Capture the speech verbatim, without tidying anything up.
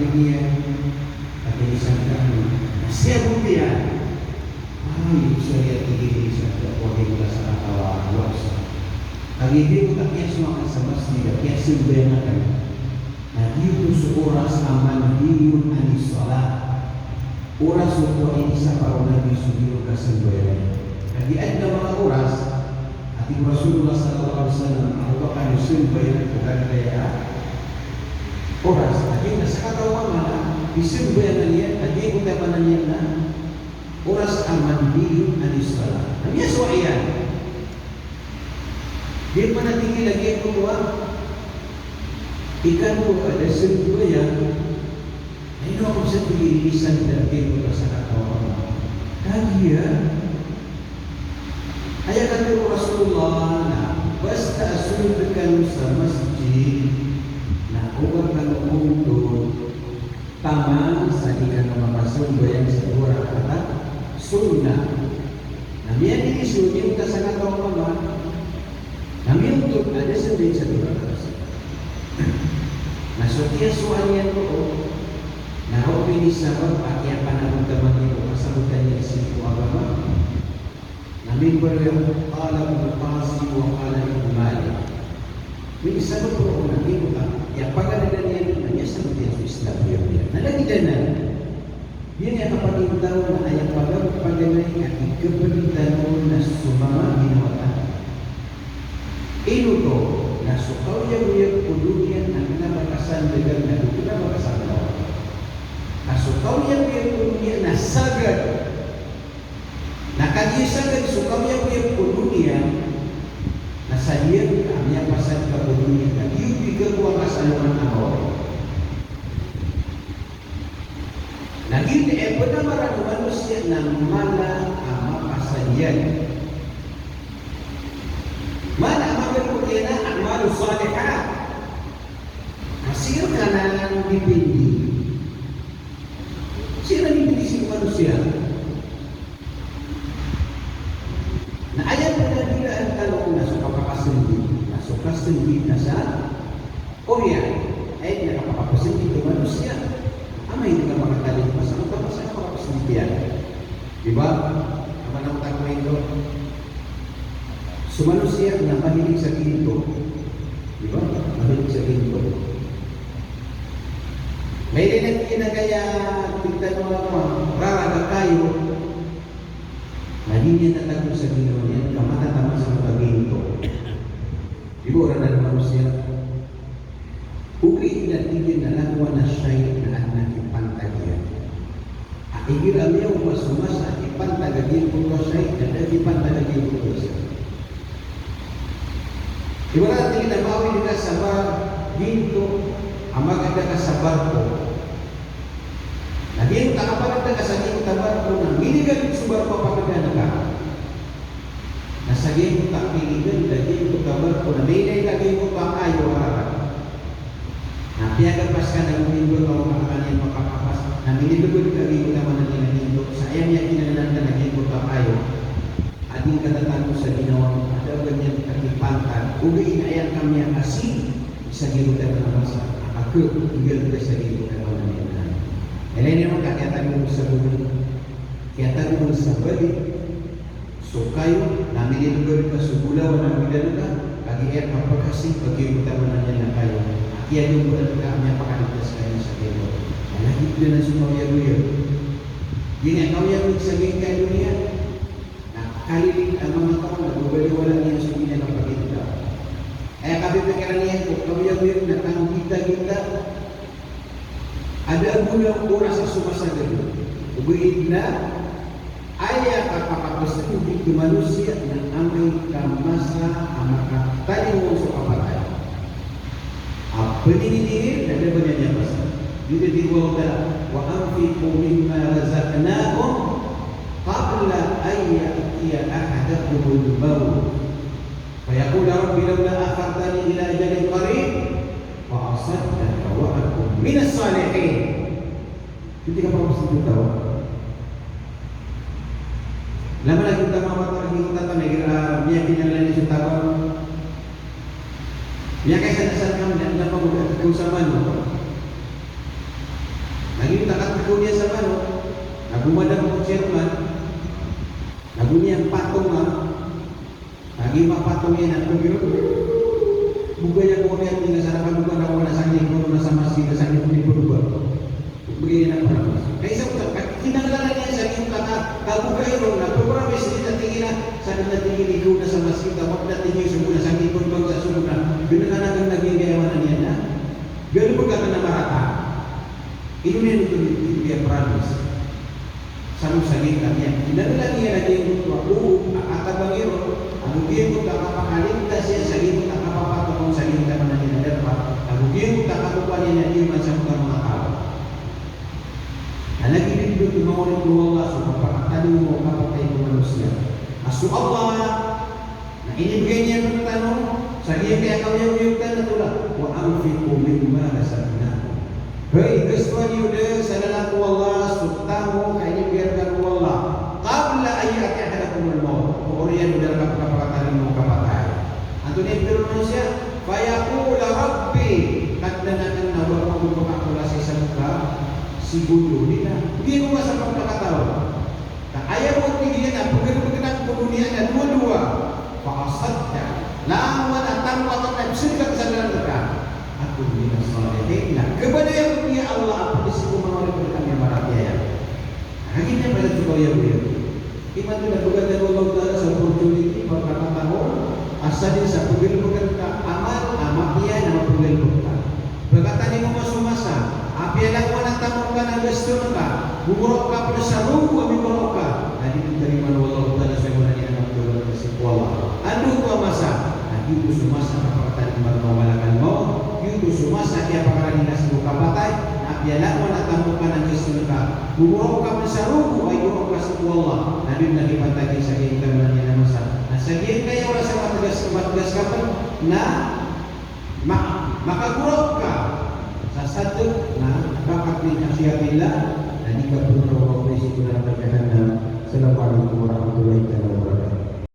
Aya, ati inisang ka, na siya bo iyan. Ay, so aya tig iyan, inisang ka, ko aya tig iyan sa kataw a oras. Kagiya di ko ta kiyasowa sa masjid, kiyasambayang akn. Na giyoto so oras a manhiyun anis salah. Oras o kowa inisapar o Nabi so giyoto a kasambayang. Kagiya adn a manga oras, a tig o Rasulullah sallallahu alaihi wasallam, a oba kano sambayang ko giyangkaya a oras. Kagiya na sakataw a mama na di sambayang iyan, kagiya ko taman iyan na oras a manhiyun anis salah. Na miyasowa iyan. Di pn a tig iyan lagid o kowa, ikano a da sambayang, na ino ako sa tig iyan inisang ka, tig iyan, ko sakataw a mama. Kagiya aya katharo o Rasulullah na basta a sold kano sa masjid na oba kano ontod taman sa di kano makasambayang sa dowa rakaat a sunnah. Na miyaginisowa iyan ka sakataw a mama. Na miyontod a da sambayang sa dowa rakaat a sunnah. Na so kiyasowaan iyan roo na roo pn i sabap a kiyapanabot taman iyan o kasabotan iyan sii ko agama. Na mimbaloy a qala Ibn Qasim wa qala Ibn Malik. Minisabap roo na giyoto a aya paganadan iyan na miyasabot iyan so Islam iyan. Na lagid anan, giya aya kapagintaw na aya paganadan iyan a tig iyan pn na so mama ginawa tano. Ino oto? Na so kaoyagoyag ko doniya na kna ba kasandgan na kna ba kasandgan. Na so kaoyagoyag ko doniya na sagad. Na kagiya sagad so kaoyagoyag ko doniya, na sa giyangkai a miyapasad ka ko doniya na giyoto i kakowa ka sa alongan a mawri. Na giyoto i pnamaran o manosiya na mala a mapasad iyan. Mala a mapasad iyan na a'malu salihah. Na sii rkaniyan dipindi. Sii rkaniyan dipindi sii ko manosiya. Na aya pn a bilaan tano na so kapakasndit, na so kasndit na sa oriyan, aya na kapakasndit ko manosiya. Amay di ka makatalingoma sa mata, masa ka kapakasndit iyan. Di ba? Amay na mata ko ito. So manosiya na mahilig sa ginto. Di ba? Mahilig sa ginto. Mahilig na ginto na kaya tig tano a rarag a kayo. Na di niyan tatago sa ginawa niyan, ka matataman sa makaginto. Di ba, oradan o manosiya? Ogaid na tig iyan na langowan a shay na adn a kipantag iyan. A igira miyaoma so masa a kipantag a giyangkoto a shay, na da kipantag a giyangkoto a shay. Ibarat tig iyan a maawid ka sa bar-, ginto, a magda ka sa barko. Na giyangkoto a kapagda ka sa giyangkoto a barko na minigalit so barko a pagda ka. Na sa giyangkoto a pinigalit a giyangkoto a barko na minay ka giyangkoto a kayo a rarag. Na piyagapas ka na gomimba ka o makakaniyan makakapas na minilbd ka giyangkoto a maana niyan a ginto. Sa aya miyakinanglan ka na giyangkoto a kayo a di ngka tatago sa ginawa ngka, a da ba niyan kakipantag, ogaid na aya ngka miyakasi sa giyangkoto a masa a kakhigalit ka sa giyangkoto a maana niyan a. Ilay niyo man ka kiyatago sa gomimba. Kiyatago sa bali so kayo, na minilbd ka so bolawan a midan ka, kagiya aya kapakasi, kagiya giyangkoto a maana niyan a kayo. A kiyagomba ka a miyapakaligtas ka niyan sa kayo. Na lagid anan so kaoyagoyag. Giya kaoyagoyag sa giyangkai a doniya. Na kalilid a manga taw na babaliwala niyan so di niyan kapagintaw. Aya kapipikiran iyan ko kaoyagoyag na kanggitanggita a da a gona o oras a somasagad. Ogaid na aya kapakapasagad ko manosiya na amay ka masa a makatalingoma so kapatay. A pninginingir na da ba niyan miyapasad. Giyoto i tig o Allah Ta'ala, "Wa anfiqu mimma razaqnakum qabla an ya'tiya ahadakumul mawt." Fayaqula rabbi lawla akhartani ila ajalin qarib fa asaddaqa wa akun minas salihin. Giyoto i kapakapasad o taw a. Lama lagid o taw a mawata, lagid o taw a miyakilala niyan so taw a miyakaisa na sa kami na, na pagoda, tig o taw a mano. Lagid o takat ko niyan sa manok, na go madam ko chairman, na go niyan patonga, lagid o mapatong iyan a pagiro. Bogay ako niyan, tig iyan, sa kaboga ako na sa lingkod, na sa masgit, na sa lingkod, lingkod ba. Bogay iyan a promise. Kay sa oto, kinanglan iyan sa lingkod, ka, kaboga iyan, na promise iyan, na tig iyan, sa kna tig iyan, ikaw na sa masgit, na tig iyan, sogo na sa lingkod, bang sa sogo na, gnkan akn na giyangkaya maana niyan na. Galbk akn a marata. Ino niyan oto i, i, i promise? Sa mo sa giyangkaya, inaloy iyan a giyangkoto a bo a katabang iron, ago giyangkoto a kapakaligtas iyan sa giyangkoto a kapapatong sa giyangkaya maana niyan a darpa, ago giyangkoto a kakokowa niyan a di man sa manga taw. Na lagid dn oto, manga oripn o Allah, so kapakatalingoma o kapatay ko manosiya. A so Allah, na inibgay niyan rktano sa giyangkaya kaoyagoyag tano a tolad, "Wa anfiqu mimma razaqnakum." Hay, gastoa niyo dn sa lalan o Allah so tamok a inibgay rkano o Allah. "Qabla an ya'tiya ahadakumul mawt." Ko oriyan o da rka kapakatalingoma o kapatay. Antonaa i pitharo o manosiya? "Fayaqula, Rabbi." Kadnan akn, na o ba ko pkhakolasay sa manga sigodo, di na, di ko masa pkakataw. Ka aya bo, tig iyan, a pgrbkn akn ko doniya na dowa-dowa. Fa asaddaq. Langon a tamok akn na pzadka sa lalan rka. Akun minas salihin. Na khabaloy ako, tig iyan, ya Allah, a pd sii ko manga oripn rkami a maratiyaya. Lagid iyan pd so kaoyagoyag. Imanto na bgan o Allah Ta'ala sa opportunity, pagkakataon, a sadn sa pgrbkn ka amal a mapiya na mapgrbk ka. Pkatalingoma so masa, apiya langon a tamok ka na gasto ka, gomorok ka pn sa rogo a migorok ka, na di dn tarimaan o Allah Ta'ala so aya maana niyan a mapgrbk ka sii ko Allah. Anda oto a masa? Na giyoto so masa a kapakatalingoma rka o malakal maut, giyoto so masa a kiyapakarani ka sii ko kapatay, na apiya langon a tamok ka na gasto ka, gomorok ka pn sa rogo a igorok ka sii ko Allah, na di dn a kipantagi sa giyangkaya maana niyan a masa. Na sa giyangkaya oras a matgas, matgas ka pn, na Ma-, makagorok ka sa sadn na bakat min khashiyatillah, na di ka pnroon o priso ko naraka jahannam. Assalamualaikum warahmatullahi taala wabarakatuh.